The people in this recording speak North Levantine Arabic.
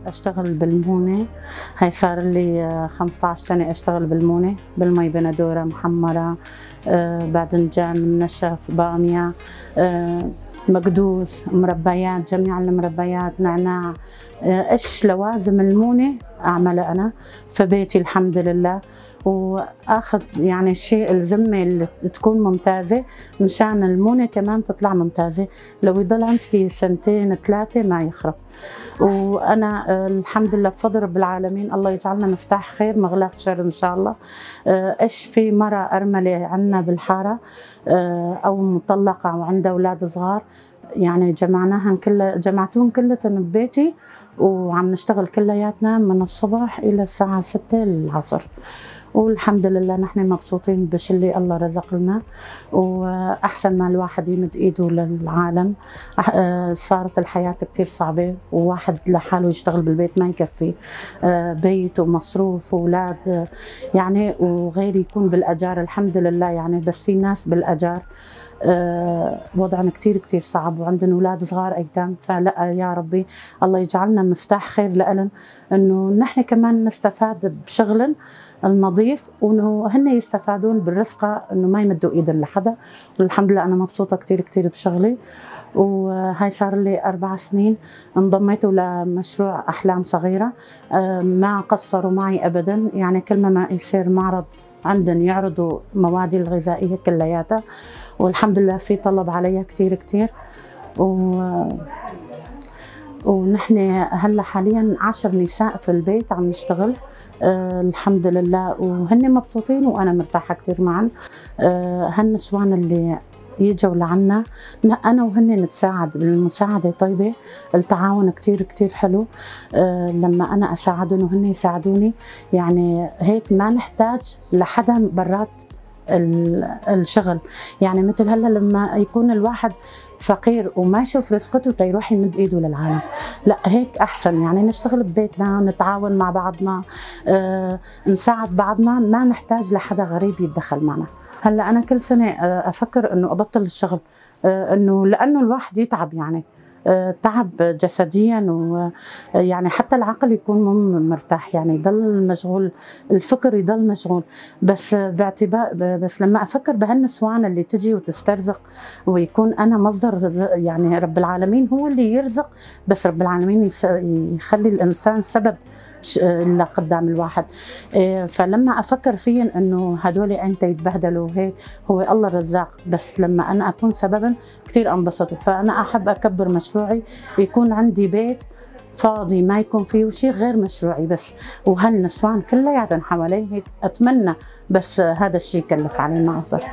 أشتغل بالمونة، هاي صار لي 15 سنة أشتغل بالمونة، بالمي بندورة محمرة، باذنجان منشف، بامية، مكدوس، مربيات، جميع المربيات، نعناع، إيش لوازم المونة أعملها أنا في بيتي الحمد لله. وآخذ يعني شيء الذمة اللي تكون ممتازة مشان المونة كمان تطلع ممتازة، لو يضل عندك سنتين ثلاثة ما يخرب. وأنا الحمد لله بفضل رب العالمين، الله يجعلنا مفتاح خير مغلاق شر إن شاء الله. إيش في مرة أرملة عنا بالحارة أو مطلقة وعندها أولاد صغار، يعني جمعناهم كلها، جمعتهم كلتهم ببيتي وعم نشتغل كلياتنا من الصبح إلى الساعة 6 العصر. والحمد لله نحن مبسوطين بشلي الله رزق لنا، وأحسن ما الواحد يمد إيده للعالم. صارت الحياة كتير صعبة، وواحد لحاله يشتغل بالبيت ما يكفي، بيت ومصروف وأولاد يعني، وغير يكون بالأجار الحمد لله يعني. بس في ناس بالأجار وضعنا كتير كتير صعب وعندنا أولاد صغار أيتام. فلا يا ربي الله يجعلنا مفتاح خير لألن، إنه نحن كمان نستفاد بشغلن النظيف، وإنه هن يستفادون بالرزقة، إنه ما يمدوا إيدن لحدا. والحمد لله أنا مبسوطة كتير كتير بشغلي، وهاي صار لي 4 سنين انضميت لمشروع أحلام صغيرة، ما قصروا معي أبدا. يعني كل ما يصير معرض عندن يعرضوا موادي الغذائية كلياتها، والحمد لله في طلب عليها كتير كتير. ونحن هلا حاليا 10 نساء في البيت عم نشتغل، الحمد لله، وهن مبسوطين وأنا مرتاحة كتير معن. هالنسوان اللي يجوا لعنا أنا وهن نتساعد، المساعدة طيبة، التعاون كتير كتير حلو. لما أنا أساعدهم وهن يساعدوني، يعني هيك ما نحتاج لحدا برات الشغل. يعني مثل هلا لما يكون الواحد فقير وما يشوف رزقته تيروح يمد ايده للعالم، لا هيك احسن. يعني نشتغل ببيتنا، نتعاون مع بعضنا، نساعد بعضنا، ما نحتاج لحدا غريب يتدخل معنا. هلا انا كل سنه افكر انه ابطل الشغل، انه لانه الواحد يتعب، يعني تعب جسديا، ويعني حتى العقل يكون مو مرتاح، يعني يضل مشغول، الفكر يضل مشغول. بس باعتبار بس لما افكر بهالنسوان اللي تجي وتسترزق، ويكون انا مصدر، يعني رب العالمين هو اللي يرزق، بس رب العالمين يخلي الانسان سبب اللي قدام الواحد. فلما افكر فيهم انه هدول انت يتبهدلوا وهيك، هو الله الرزاق، بس لما انا اكون سببا كثير انبسط. فانا احب اكبر مشروعي، يكون عندي بيت فاضي ما يكون فيه شيء غير مشروعي بس، وهالنسوان كلياتهم حوالي هيك اتمنى، بس هذا الشيء كلف علي ما اقدر.